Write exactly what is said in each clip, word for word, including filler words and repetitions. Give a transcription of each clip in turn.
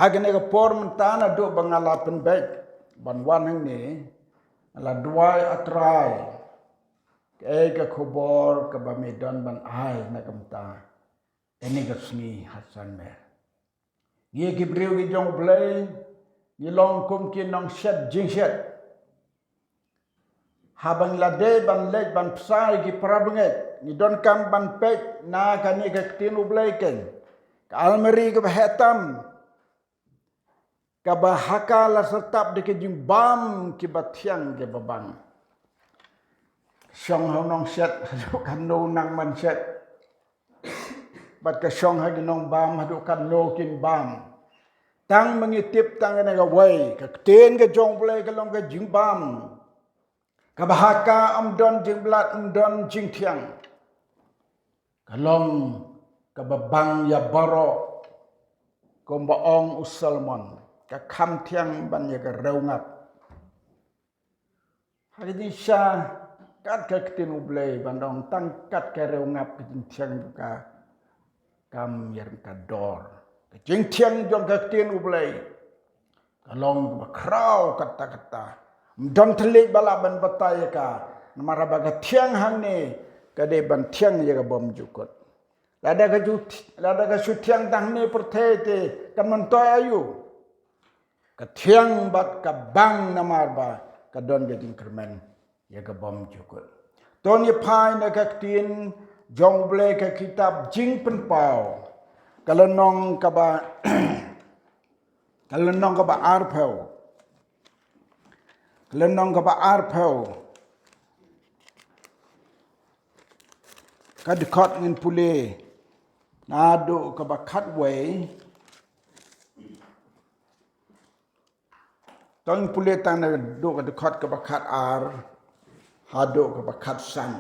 Ha kane ka por mynta naduh ba nga la pynbeit ban wan hangne, nga la duwai, A Trai, kaei ka khubor kaba me don ban ai na ka bynta kane ka sngi ha San Mer. Ngi ki briew ki jong U Blei, ngi long kum ki nongshet jingshet. Haba ngi la dei ban leit ban bsa ïa ki para bangeit, ngi donkam ban peit na kane ka ktien U Blei keiñ, ka almari kaba heh tam, kaba ha ka la syrtap da ki jingbam kiba thiang kiba bang. Shong ha u nongshet haduh katno u nang ban shet, bad ka shong ha ki nongbam haduh katno kin bam. Tang ma ngi tip tang kane kawei, ka ktien ka jong U Blei ka long ka jingbam, kaba ha ka ym don jingbyllad, ym don jingthiang. Ka long kaba bang ïa baroh, kumba ong u Solomon, ka kham thiang ban ïa ka riewngap. Ha ka jingshisha, kat ka ktien U Blei, ban ong tang kat ka riewngap, ka jingthiang jong ka kam ïaryngkat dor. Ka jingthiang jong ka ktien U Blei ka long kaba khraw katta katta. Ym don thylliej ba lah ban batai ïa ka. Namar haba ka thiang hangne, ka dei ban thiang ïa ka bymjukut. Lada ka ju, lada ka shu thiang tang hangne pyrthei te, kan myntoi aïu? Ka thiang bad ka bang namar ba ka don ka jingkyrmen ïa ka bymjukut. To ngin ïa phai na ka ktien jong U Blei, ka kitab Jingpynpaw, ka lynnong kaba, ka lynnong kaba arphew. Ka lynnong kaba arphew. Ka dkhot ngin pule naduh kaba khatwei. To ngin pule tang naduh ka dkhot kaba khatar haduh kaba khatsan.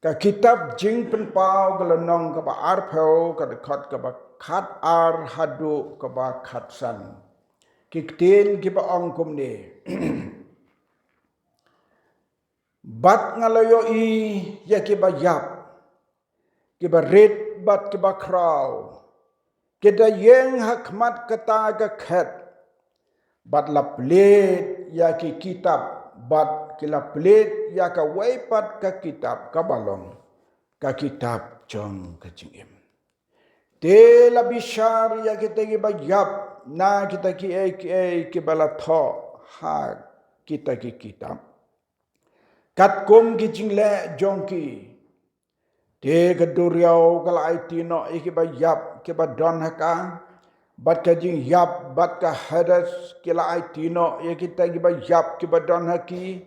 Ka kitab Jingpynpaw, ka lynnong kaba arphew, ka dkhot kaba khatar haduh kaba khatsan. Ki ktien kiba ong kumne. Bad nga la ïohi ïa kiba ïap, kiba rit bad kiba khraw, ki da ïeng ha khmat kata ka khet, bad la plied ïa ki kitab, bad ki la plied ïa kawei pat ka kitab, kaba long ka kitab jong ka jingim. Te la bishar ïa kita kiba ïap na kita kiei kiei kiba la thoh ha kita ki kitab, katkum ki jingleh jong ki. Te ka duriaw ka la aiti noh ïa kiba ïap kiba don ha ka, bad ka jingïap bad ka Hades ki la aiti noh ïa kita kiba ïap kiba don ha ki.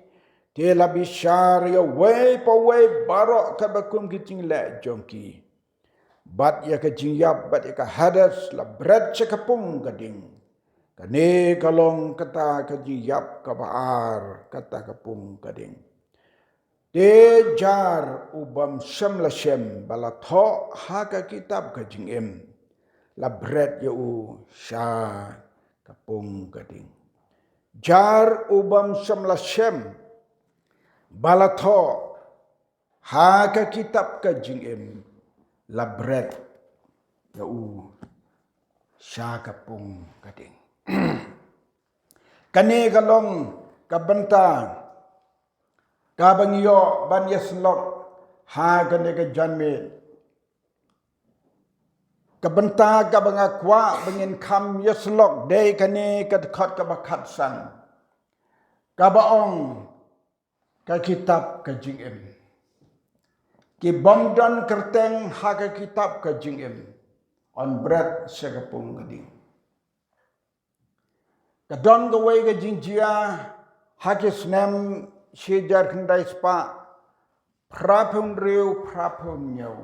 Te la bishar ïa uwei pa uwei baroh katba kum ki jingleh jong ki. Bad ïa ka jingïap bad ïa ka Hades la bret sha ka pung ka ding. Kane ka long kata ka jingïap kaba ar, kata ka pung ka ding. Te jar u bym shym la shem ba la thoh ha ka kitab ka jingim, la bret ïa u sha ka pung ka ding. Jar u bym shym la shem ba la thoh ha ka kitab ka jingim, la bret ïa u sha ka pung ka ding. Kane ka long ka bynta kaba ngi ïoh ban ïasyllok ha kane ka janmiet. Ka bynta kaba nga kwah ba ngin kham ïasyllok dei kane ka dkhot kaba khatsan, kaba ong ka kitab ka jingim. Ki bym don kyrteng ha ka kitab ka jingim yn bret sha ka pung ka ding. Ka don kawei ka jingjia ha ki snem shi hajar khyndai spah phra phew hynriew phra phew hynñiew,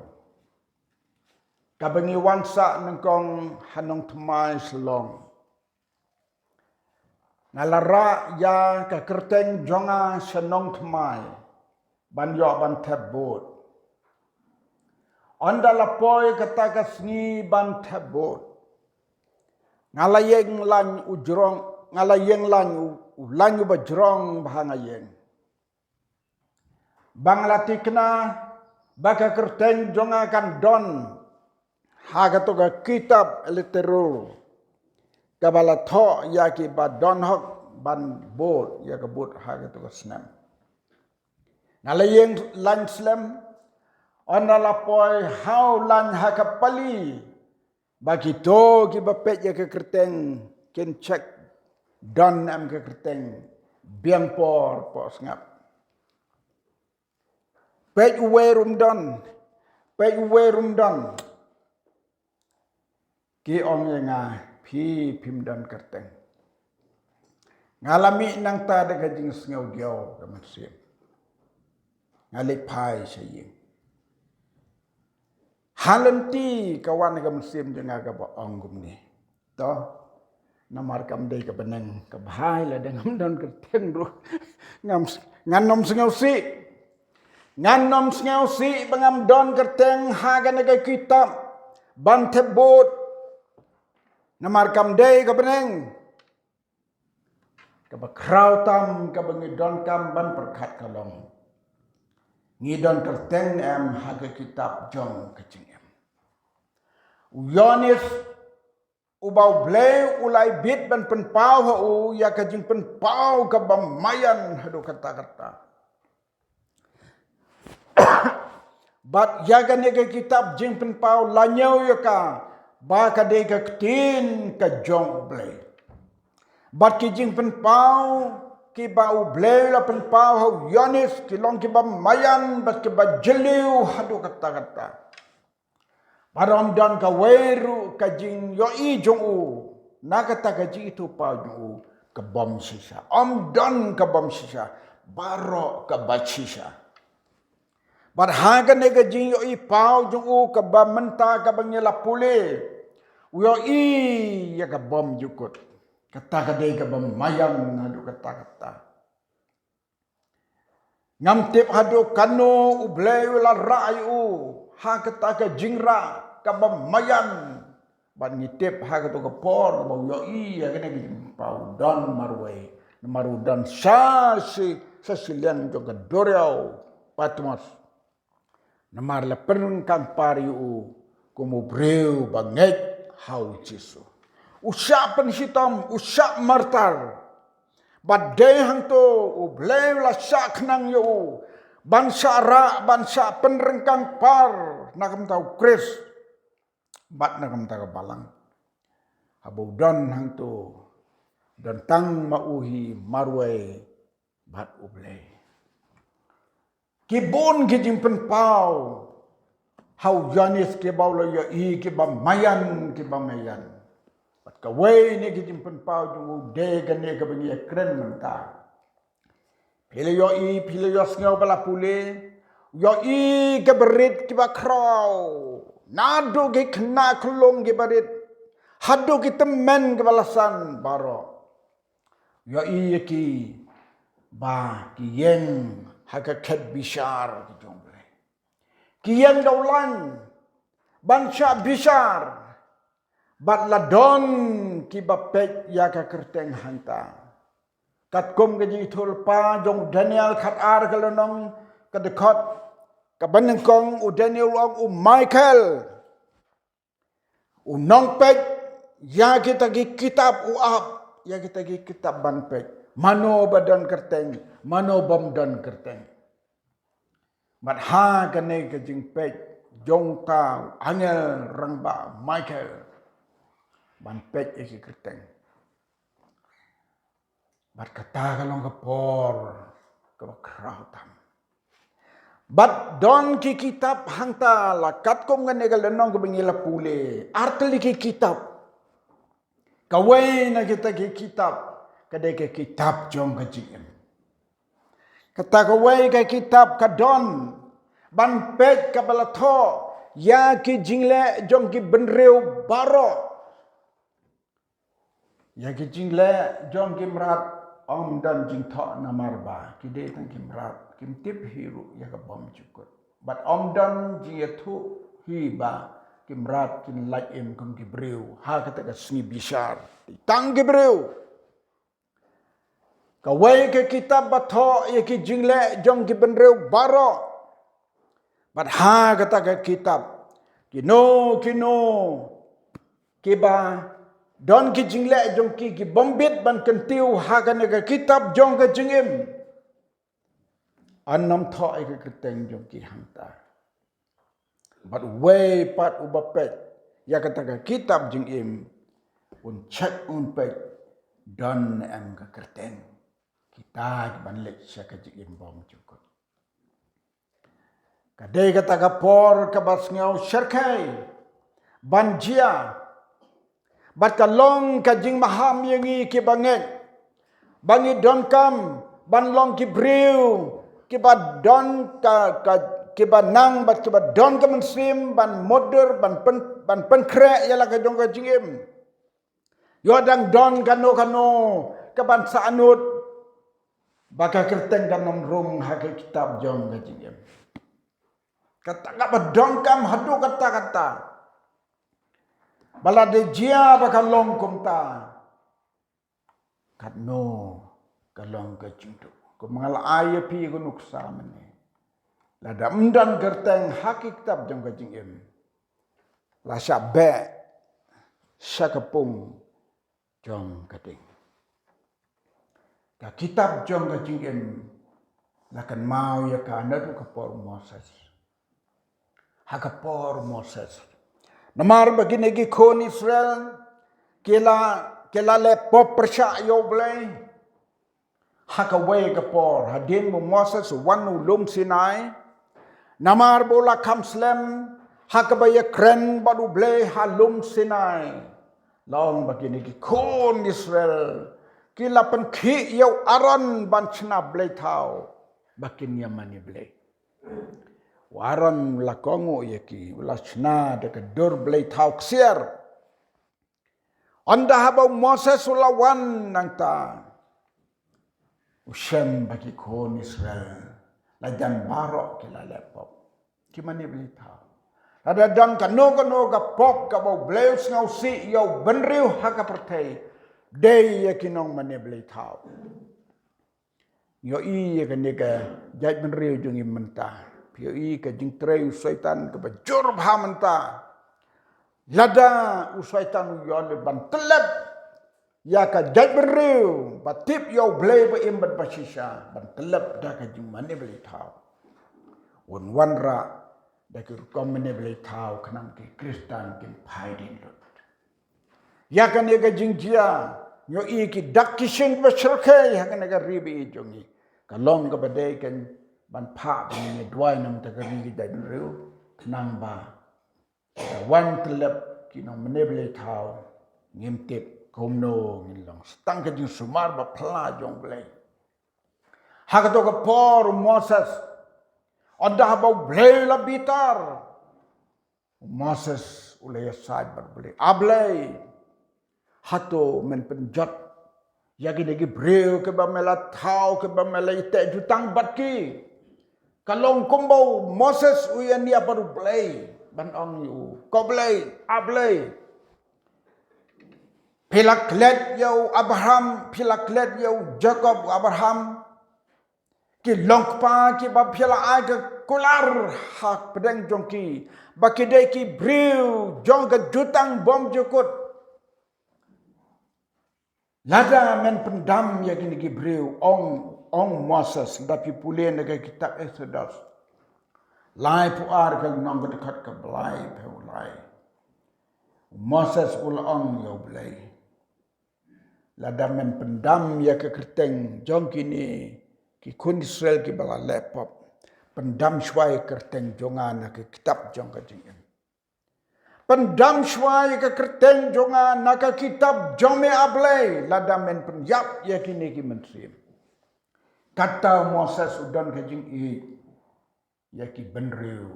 kaba ngi wan sah nyngkong ha Nongthymmai, Shillong. Nga la rah ïa ka kyrteng jong nga sha Nongthymmai ban ïoh ban thep vote. Ynda la poi kata ka sngi ban thep vote, nga la ïeng lain u jrong, nga la ïeng lain u, u lain uba jrong ba ha nga ïeng. Ba nga la tikna ba ka kyrteng jong nga kan don ha kato ka kitab Eliteru, kaba la thoh ïa kiba don hok ban bud ïa ka bud ha kato ka snem. Na la ïeng lain slem, ynda la poi haw lain ha ka pali, ba kito kiba peit ïa ka kyrteng kin check don ne em ka kyrteng biang por poh sngap. Peit uwei ruh ym don, peit uwei ruh ym don. Ki ong ïa nga, phi phim don kyrteng. Nga la mih nangta da ka jingsngew diaw ka mynsiem. Nga leit phai sha ïing. Ha lynti ka wan ka mynsiem jong nga kaba ong kumne. To, namar kam dei ka bneng kaba hai, lada ngam don kyrteng ruh, ngam s-, ngan ym sngewsih. Ngan ym sngewsih ba ngam don kyrteng ha kane ka kitab ban thep bud. Namar kam dei ka bneng kaba khraw tam kaba ngi donkam ban pyrkhat, ka long ngi don kyrteng ne em ha ka kitab jong ka jingim. U Ïoannis, uba U Blei u la ibit ban pynpaw ha u ïa ka jingpynpaw kaba maïan haduh katta katta. Bad ïa kane ka kitab Jingpynpaw la ñiew ïa ka ba ka dei ka ktien ka jong U Blei. Bad ki jingpynpaw kiba U Blei la pynpaw ha u Ïoannis ki long kiba maïan bad kiba jylliew haduh katta katta. Bad ym don kawei ruh ka jingïohi jong u na kata ka jingithuhpaw jong u ka bym shisha. Ym don ka bym shisha, baroh kaba shisha. Bad ha kane ka jingïohi paw jong u kaba mynta kaba ngi la pule, u ïohi ïa ka bymjukut. Kata ka dei kaba maïan haduh katta katta. Ngam tip haduh kano U Blei u la rah ïa u ha kata ka jingrah kaba maïan. Bad ngi tip ha kato ka por ba u ïohi ïa kane ka jingpynpaw, u don marwei. Namar u don sha shi, sha shiliang jong ka duriaw Patmos. Namar la pynryngkang par ïa u kum u briew ba ngeit ha u Jisu. U shah pynshitom, u shah martar. Bad dei hangto U Blei u la shah khnang ïa u ban shah rah, ban shah pynryngkang par na ka bynta u Khrist bad na ka bynta ka balang. Haba u don hangto, don tang ma u hi marwei bad U Blei. Ki bun ki jingpynpaw ha u Ïoannis kiba u la ïohi kiba maïan, kiba maïan. Bad kawei na ki jingpynpaw jong u dei kane kaba ngi ïa kren mynta. Phi la ïohi, phi la ïohsngew ba la pule, ïohi ki barit kiba khraw, naduh ki khynnah khunlung kiba rit haduh ki tymmen kiba la san baroh. Ïohi ïa ki ba ki ïeng ha ka khet bishar ka jong U Blei. Ki ïeng da u lain ban shah bishar. Bad la don kiba peit ïa ka kyrteng hangta. Katkum ka jingïathuhlypa jong u Daniel khatar ka lynnong ka dkhot kaba nyngkong, u Daniel u ong, u Michael u nongpeit ïa kita ki kitab, u ap ïa kita ki kitab ban peit mano ba don kyrteng, mano bym don kyrteng. Bad ha kane ka jingpeit jong uta u angel rangbah Michael ban peit ïa ki kyrteng. Bad kata ka long ka por kaba khraw tam. Bad don ki kitab hangta, la katkum kane ka lynnong kaba ngi la pule, ar tylli ki kitab. Kawei na kita ki kitab ka dei ka kitab jong ka jingim. Kata kawei ka kitab ka don ban peit kaba la thoh ïa ki jingleh jong ki bynriew baroh. Ïa ki jingleh jong ki mrad ym don jingthoh namar ba ki dei tang ki mrad, kim tip hi ruh ïa ka bymjukut. Bad ym don jingïathuh hi ba ki mrad kin lait im kum ki briew ha kata ka sngi bishar. Tang ki briew. Kawei ka kitab ba thoh ïa ki jingleh jong ki bynriew baroh. Bad ha kata ka kitab Kino kino kiba don ki jingleh jong ki, ki bym bit ban kyntiew ha kane ka kitab jong ka jingim, yn ym thoh ïa ka kyrteng jong ki hangta. Bad uwei pat uba peit ïa kata ka kitab jingim, un check, un peit, don ne em ka kyrteng kita ban leit sha ka jingim bymjukut. Ka dei kata ka por kaba sngew shyrkhei ban jia, bad ka long ka jingmaham ïa ngi kiba ngeit ba ngi donkam ban long ki briew kiba don ka, ka, kiba nang bad kiba don ka mynsiem ban mutdur, ban pyn, ban pynkhreh ïa la ka jong ka jingim. Ïoh dang don kano kano kaban sahnud ba ka kyrteng kan ym rung ha ka kitab jong ka jingim. Kata kaba donkam haduh katta katta ba lada jia ba ka long kumta, katno ka long ka jingduh. Kumba nga la ai ïa phi ka nuksa mynne, lada ym don kyrteng ha ka kitab jong ka jingim, la shah beh sha ka pung jong ka ding. Ka kitab jong ka jingim la kynmaw ïa ka naduh ka por Moses. Ha ka por Moses, namar ba kine ki khun Israel ki la, ki la leh pop pyrshah ïa U Blei. Ha kawei ka por hadien ba u Moses u wan u lum Sinai, namar ba u la kham slem ha kaba ïakren bad U Blei ha lum Sinai, la ong ba kine ki khun Israel ki la pynkhih ïa u Aaron ban shna blei thaw ba kin ïa mane blei. U Aaron u la kohnguh ïa ki, u la shna da ka dur blei thaw ksiar. Ynda haba u Moses u la wan nangta, u shem ba ki khun Israel la jan baroh ki la leh pop, ki mane blei thaw. Lada don kano kano ka pop kaba U Blei u sngewsih ïa u bynriew ha ka pyrthei, dei ïa ki nongmane blei thaw. Ïohi ïa kane ka jaitbynriew jong ngi mynta. Phi ïohi ka jingtrei u Soitan kaba jur bha mynta. Lada u Soitan u ïoh leh ban tyllep ïa ka jaitbynriew ba tip ïa U Blei ba im bad ba shisha, ban tyllep da ka jingmane blei thaw, un wanrah da ki rukom mane blei thaw khnang ki Khristan kin phai dien lut. Ïa kane ka jingjia, ngi ïohi ki dak ki shin ba shyrkhei ha kane ka ri ba ïeit jong ngi. Ka long kaba dei kan ban phah ba ngin ïa duwai na ka bynta ka ri ka jaitbynriew, khnang ba ka wan tyllep ki nongmane blei thaw, ngim tip kumno ngin long. Sa tang ka jingsumar ba phylla jong U Blei. Ha kato ka por u Moses, ynda haba U Blei u la bitar, u Moses u la ïasaid bad U Blei. A Blei, hato men pynjot ïa kine ki briew kiba me la thaw, kiba me la ïateh jutang bad ki? Ka long kumba u Moses u ïania bad U Blei ban ong ïa u, ko Blei, a Blei, phi la klet ïa u Abraham, phi la klet ïa u Jakob, u Abraham, ki longkpa kiba phi la ai ka kular ha pdeng jong ki, ba ki dei ki briew jong ka jutang bymjukut. Lada men pyndam ïa kine ki briew, ong, ong Moses, da phi pule na ka kitab Exodus laiphew ar, ka lynnong ka dkhot kaba laiphew lai. Moses u la ong ïa U Blei, lada men pyndam ïa ka kyrteng jong kine ki khun Israel kiba la leh pop, pyndam shuwa ïa ka kyrteng jong nga na ka kitab jong ka jingim. Pyndam shuwa ïa ka kyrteng jong nga na ka kitab jong me, a Blei, lada men pynïap ïa kine ki mynsiem. Kata u Moses u don ka jingïeit ïa ki bynriew,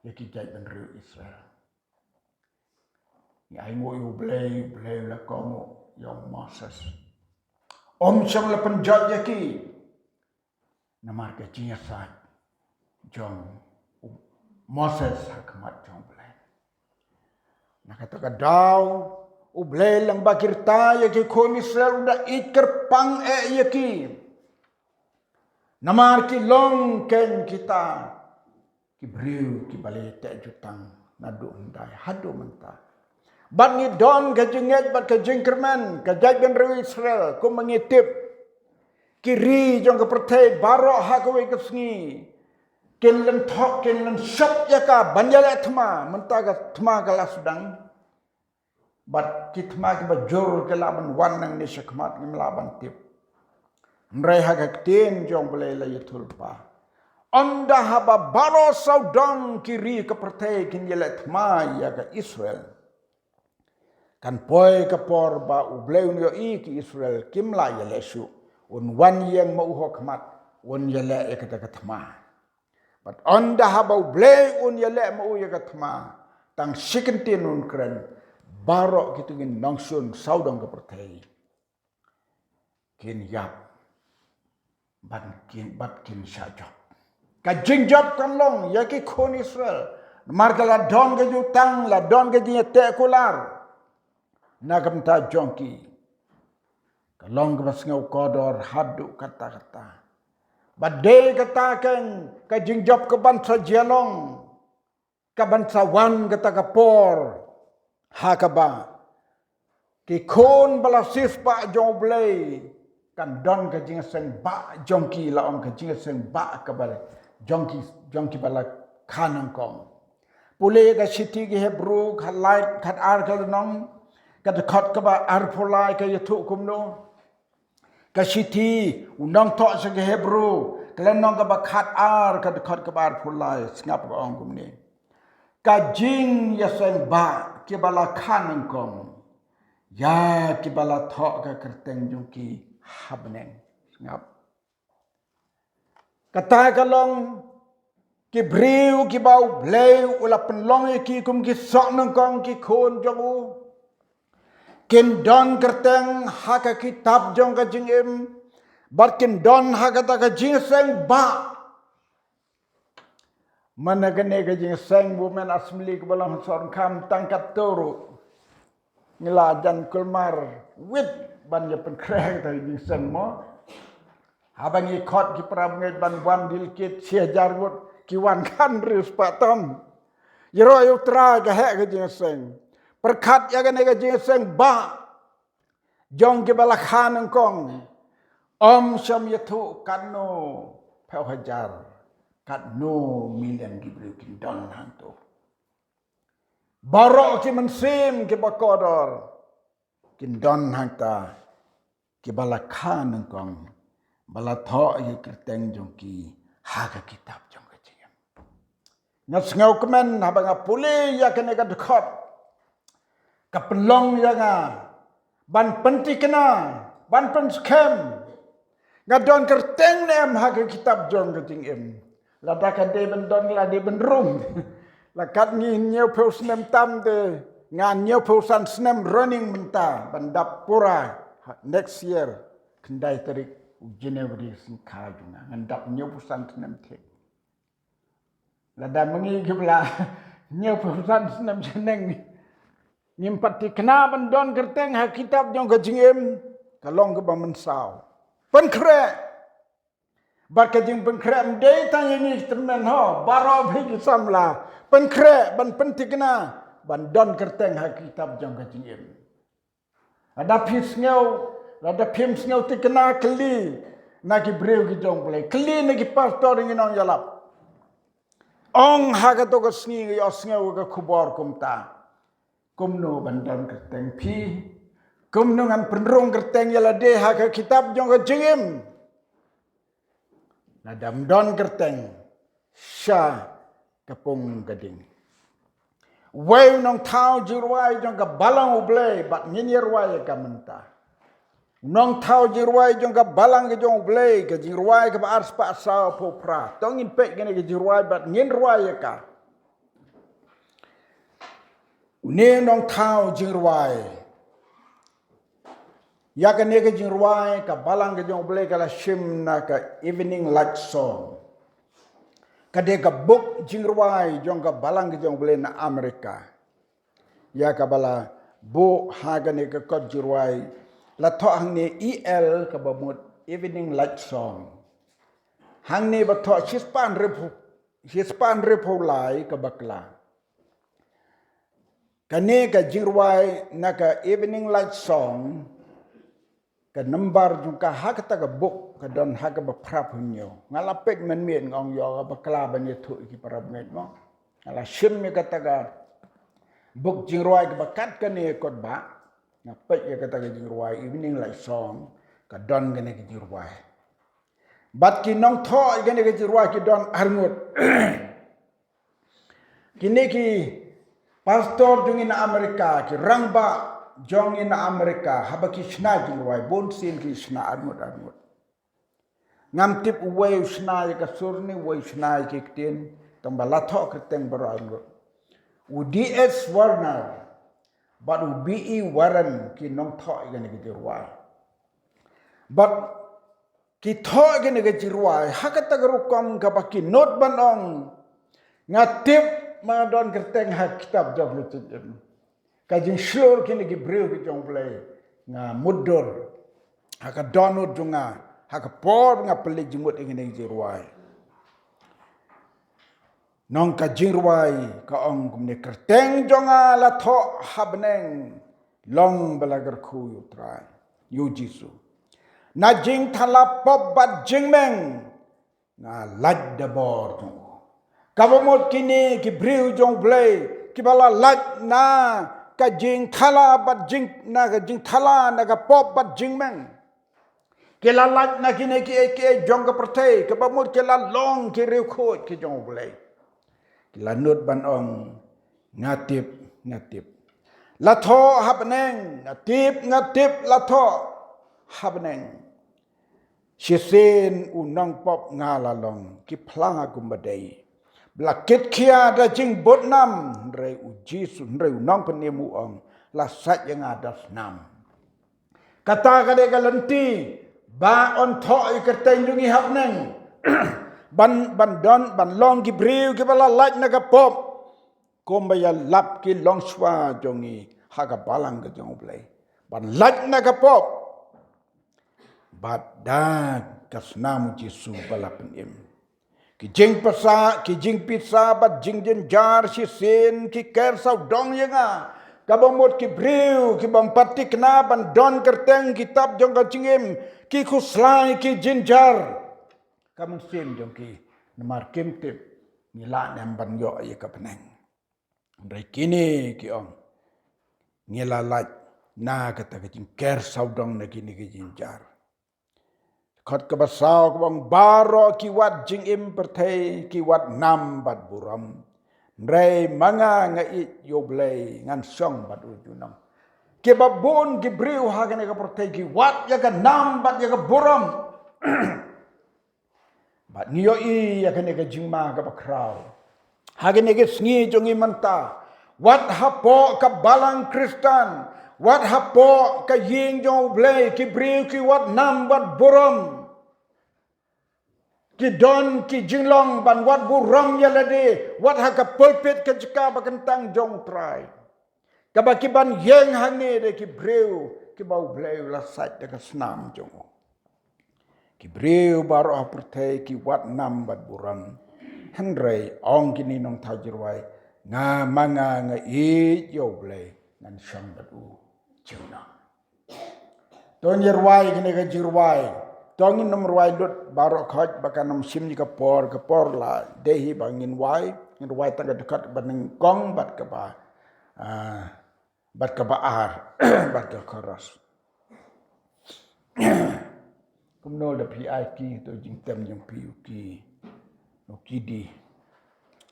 ïa ki jaitbynriew Israel. Ngi ainguh ïa U Blei, U Blei u la kohnguh ïa u Moses. Ym shym la pynjot ïa ki. Namar ka jingïasaid jong u Moses ha khmat jong U Blei. Na kata ka daw, U Blei lyngba ki rta ïa ki khun Israel u da ïeit kyrpang eh ïa ki. Namar ki long kein kita ki briew kiba la ïateh jutang naduh hyndai haduh mynta. Bad ngi don ka jingngeit bad ka jingkyrmen ka jaitbynriew Israel, kumba ngi tip, ki ri jong ka pyrthei baroh ha kawei ka sngi kin lynthok, kin lynshop ïa ka ban ïaleh thma. Mynta ka thma ka la sdang. Bad ki thma kiba jur ki lah ban wan nangne shakhmat, ngim lah ban tip. Hynrei ha ka ktien jong U Blei la ïathuhlypa, ynda haba baroh sawdong ki ri ka pyrthei kin ïaleh thma ïa ka Israel, kan poi ka por ba U Blei un ïohi ki Israel kim lah ïaleh shuh, un wan ïeng ma u ha khmat, un ïaleh ïa kata ka thma. Bad ynda haba U Blei un ïaleh ma u ïa ka thma, tang shi kyntien un kren, baroh kito ki nongshun sawdong ka pyrthei kin ïap, bad kin, bad kin shah jop. Ka jingjop kan long ïa ki khun Israel, namar ka la don ka jutang, la don ka jingïateh kular na ka bynta jong ki. Ka long kaba sngewkordor haduh katta katta. Bad dei kata keiñ ka jingjop ka ban sa jia long, ka ban sa wan kata ka por ha kaba ki khun ba la siewspah jong U Blei kan don ka jingïaseng bah jong ki, la ong ka jingïaseng bah kaba jong ki, jong kiba la kha nyngkong. Pule ka shithi ki Hebru khatlai, khatar ka lynnong, ka dkhot kaba arphew lai ka ïathuh kumno. Ka shithi u nongthoh sha ki Hebru ka lynnong kaba khatar ka dkhot kaba arphew lai, sngap ka ong kumne: Ka jingïaseng bah kiba la kha nyngkong ïa kiba la thoh ka kyrteng jong ki ha bneng. Sngap. Kata ka long ki briew kiba U Blei u la pynlong ïa ki kum ki soh nyngkong, ki khun jong u, kin don kyrteng ha ka kitab jong ka jingim, bad kin don ha kata ka jingïaseng bah. Mana kane ka jingïaseng Women Assembly kaba long ha Sohryngkham tang katto ruh, ngi la jan kulmar wit ban ïa pynkhreh kata ka jingïaseng mo. Haba ngi khot ki para bangeit ban wan delegate shi hajar ngut, ki wan khathynriew spah tam. Ïaroh ïa U Trai ka heh ka jingïaseng. Pyrkhat ïa kane ka jingïaseng bah jong kiba la kha nyngkong. Ym shym ïathuh katno phew hajar, katno million ki briew kin don hangto. Baroh ki mynsiem kiba kordor kin don hangta, kiba la kha nyngkong, ba la thoh ïa ki kyrteng jong ki ha ka kitab jong ka jingim. Nga sngewkmen haba nga pule ïa kane ka dkhot, ka pynlong ïa nga ban pynthikna, ban pynskhem, nga don kyrteng ne em ha ka kitab jong ka jingim. Lada ka dei ban don, la dei ban rung. La kat ngi hynñiewphew snem tam te, nga hynñiewphew san snem running mynta ban dap pura next year, khyndai tarik u January, sngewbha jong nga ngan dap hynñiewphew san snem thik. Lada ma ngi ki ba la hynñiewphew san snem shaneng, ngim pat thikna ban don kyrteng ha kitab jong ka jingim, ka long kaba mynsaw. Pynkhreh. Bad ka jingpynkhreh ym dei tang ïa ngi ki tymmen ho, baroh phi ki samla, pynkhreh ban pynthikna ban don kyrteng ha kitab jong ka jingim. Lada phi sngew, lada phim sngew thikna, kylli na ki briew ki jong U Blei, kylli na ki pastor, ngi nongïalap. Ong ha kato ka sngi ngi ïohsngew ka khubor kumta. Kumno ban don kyrteng phi? Kumno ngan pynrung kyrteng ïa lade ha ka kitab jong ka jingim? Lada ym don kyrteng, sha ka pung ka ding. Wei u nongthaw jingrwai jong ka balang U Blei, bad ngin ïa rwai ïa ka mynta. U nongthaw jingrwai jong ka balang ka jong U Blei, ka jingrwai kaba arspah sawphew phra. To ngin peit kane ka jingrwai bad ngin rwai ïa ka. Une u nongthaw jingrwai, ïa kane ka jingrwai ka balang ka jong U Blei ka la shim na ka Evening Light Song. Ka dei ka buk jingrwai jong ka balang ka jong U Blei na Amerika. Ïa kaba la buh ha kane ka kot jingrwai, la thoh hangne E L, kaba mut Evening Light Song. Hangne ba thoh shispah hynriewphew, shispah hynriewphew lai ka bakla. Kane ka jingrwai na ka Evening Light Song, ka nambar jong ka ha kata ka buk ka don ha kaba phra phew hynñiew. Nga la peit mynmiet nga ong ïoh ka bakla ban ïathuh ïa ki para bangeit mo. Nga la shim ïa kata ka buk jingrwai kaba kat kane kot ba nga peit ïa kata ka jingrwai Evening Light Song, ka don kane ka jingrwai. Bad ki nongthoh ïa kane ka jingrwai ki don arngut. Kine ki pastor jong ngi na Amerika, ki rangbah jong ngi na Amerika, haba ki shna jingrwai, bun sien ki shna arngut arngut. Ngam tip uwei u shna ïa ka sur ne uwei u shna ïa ki ktien, tang ba la thoh kyrteng baroh arngut. U D S Warner bad u B E Warren ki nongthoh ïa kane ka jingrwai. Bad ki thoh ïa kane ka jingrwai ha kata ka rukom kaba ki nud ban ong, nga tip ma don kyrteng ha kitab jong ka jingim. Ka jingshlur kine ki briew ki jong U Blei, nga mutdur ha ka dohnud jong nga ha ka por nga pynleit jingmut ïa kane ka jingrwai. Nong ka jingrwai ka ong kumne, kyrteng jong nga la thoh ha bneng, long ba la kyrkhu ïa U Trai, ïa U Jisu. Na jingthala pop bad jingmeng nga lait da bor jong u. Kaba mut kine ki briew jong U Blei kiba la lait na ka jingthala bad jing, na ka jingthala na ka pop bad jingmeng. Ki la lait na kine kiei kiei jong ka pyrthei, kaba mut ki la long ki riewkhuid ki jong U Blei. Ki la nud ban ong, nga tip, nga tip, la thoh ha bneng, nga tip, nga tip, la thoh ha bneng. Shisien u nongpop nga la long, ki phla nga kumba dei. Ba la kit khia da jingbud nam, hynrei U Jisu, hynrei u nongpynim u ong, la sait ïa nga da snam. Kata ka dei ka lynti ba yn thoh ïa ka kyrteng jong ngi ha bneng. Ban, ban don, ban long ki briew kiba la lait na ka pop, kumba ïalap ki longshuwa jong ngi ha ka balang ka jong U Blei. Ban lait na ka pop bad da ka snam U Jisu ba la pynim. Ki jingpisa, ki jingpisa bad jingjynjar shisien ki ker sawdong ïa nga. Kaba mut ki briew kibym pat thikna ban don kyrteng ha kitab jong ka jingim, ki khuslai, ki jynjar ka mynsiem jong ki, namar kim tip ngi lah ne em ban ïoh ïa ka bneng. Hynrei kine ki ong, ngi la lait na kata ka jingker sawdong, na kine ki jynjar. Kot kaba saw kaba ong, baroh ki wad jingim pyrthei ki wad nam bad burom, hynrei ma nga, nga ïeit ïa U Blei, ngan shong bad u junom. Kiba bun ki briew ha kane ka pyrthei ki wad ïa ka nam bad ïa ka burom. Bad ngi ïohi ïa kane ka jingma kaba khraw ha kine ki sngi jong ngi mynta. Wat hapoh ka balang Khristan, wat hapoh ka ïing jong U Blei, ki briew ki wad nam wad burom. Ki don ki jinglong ban wad burom ïa lade, wat ha ka pulpit, ka jaka ba kyntang jong U Trai. Kaba ki ban ïeng hangne dei ki briew kiba U Blei u la sait da ka snam jong u. Ki briew baroh ha pyrthei ki wad nam bad burom. Hynrei ong kine nongthaw jingrwai, nga, ma nga, nga ïeit ïa U Blei, ngan shong bad u junom. To ngin rwai kane ka jingrwai. To ngin nym rwai lut baroh khoit ba kan nym shim ïa ka por, ka por la dei hi ba ngin wai. Ngin rwai tang ka dkhot ba nyngkong bad kaba, ah, bad kaba ar, bad ka chorus. Kumno lada phi ai ki, to jingtem jong phi u ki, u ki di.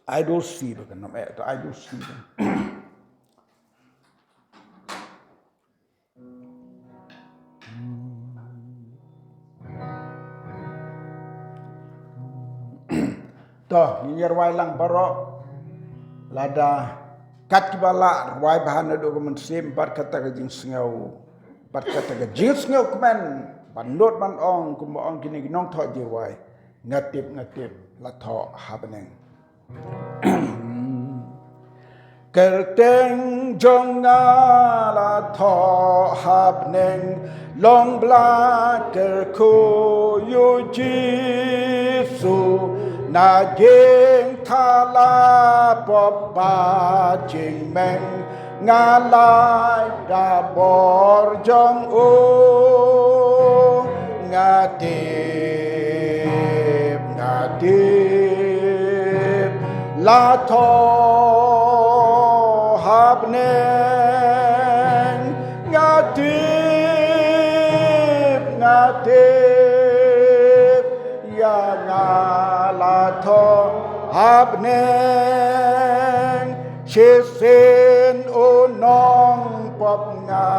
Ai do si ba kan nym eh, to ai do si ba. To, ngin ïa rwai lang baroh. Lada kat kiba lah rwai bha naduh ka mynsiem bad kata ka jingsngew, bad kata ka jingsngew kmen, ban nud ban ong kumba ong kine ki nongthoh jingrwai, nga tip, nga tip, la thoh ha bneng. Kyrteng jong nga la thoh ha bneng, long ba la kyrkhu ïa u Jisu. Na jingthala pop bad jingmeng, Nga lait da bor jong u, nga tip, nga tip, la thoh ha bneng, nga tip, nga tip, ïa nga la thoh ha bneng. Shisien u nongpop nga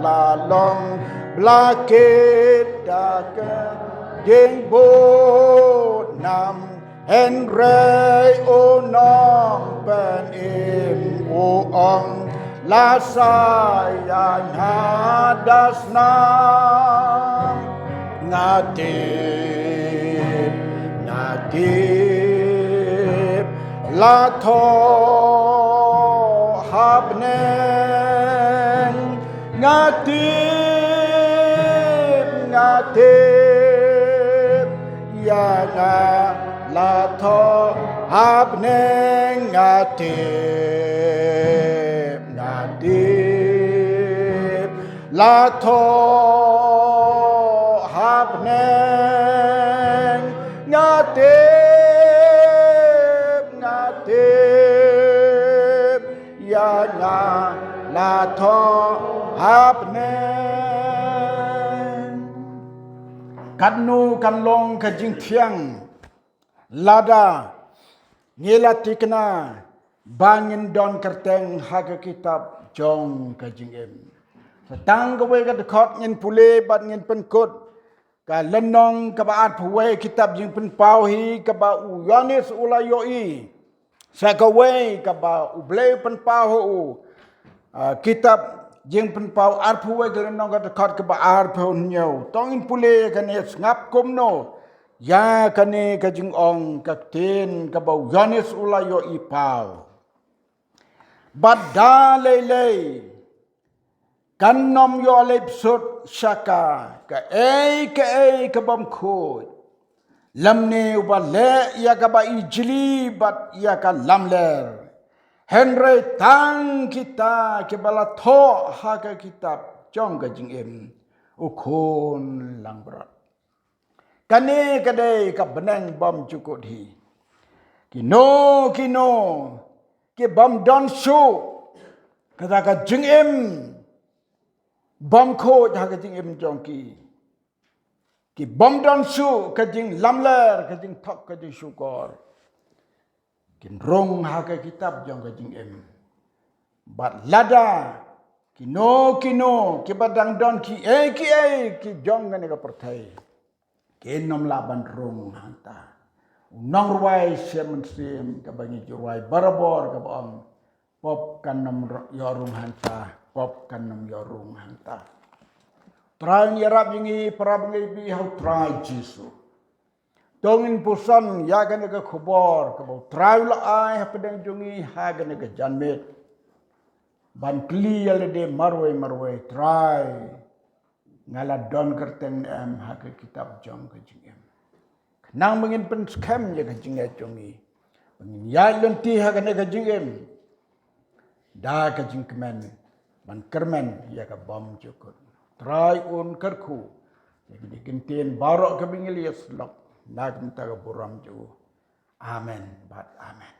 la long, ba la kit da ka jingbud nam. Hynrei u nongpynim u ong, la sa ïa nga da snam. Nga tip, nga tip, la thoh ha bneng. Nga tip, nga tip, ïa nga la thoh ha bneng. Nga tip, nga tip, la thoh ha bneng. Nga tip, nga tip, ïa nga la thoh ha bneng. Katno kan long ka jingthiang lada ngi la tikna ba ngin don kyrteng ha ka kitab jong ka jingim. Sa tang kawei ka dkhot ngin pule bad ngin pynkut, ka lynnong kaba arphew wei kitab Jingpynpaw hi, kaba u Ïoannis u la ïohi. Sa kawei kaba U Blei u pynpaw ha u. Ah, kitab Jingpynpaw arphew wei ka lynnong ka dkhot kaba arphew hynñiew. To ngin pule kane, sngap kumno ïa kane ka jingong ka ktien kaba u Ïoannis u la ïohi paw. Bad da lei lei kan ym ïoh leit bsut sha ka, kaei kaei ka bym khuid, lymne uba leh ïa kaba ijli bad ïa ka lamler. Hynrei tang kita kiba la thoh ha ka kitab jong ka jingim u khun langbrot. Kane ka dei ka bneng bymjukut hi. Kino kino ki bym don shuh kata ka jingim bymkhuid ha ka jingim jong ki, ki bym don shuh ka jinglamler, ka jingthok, ka jingshukor, kin rung ha ka kitab jong ka jingim. Bad lada kino kino kiba dang don kiei kiei ki jong kane ka pyrthei, kin ym lah ban rung hangta. U nongrwai Shem Mynsiem kaba ngi ju rwai barabor kaba ong, pop kan ym ïoh rung hangta, pop kan ym ïoh rung hangta. Trai un ïarap ïa ngi, para bangeit, ha u Trai Jisu. To ngin puson ïa kane ka khubor kaba u Trai u la ai hapdeng jong ngi ha kane ka janmiet, ban kylli ïa lade marwei marwei, Trai, nga la don kyrteng ne em ha ka kitab jong ka jingim? Khnang ba ngin pynskhem ïa ka jingngeit jong ngi, ba ngin ïaid lynti ha kane ka jingim da ka jingkmen ban kyrmen ïa ka bymjukut. Trai un kyrkhu ïa kine ki ktien baroh kaba ngi la ïa syllok na ka bynta ka burom jong u. Amen bad amen.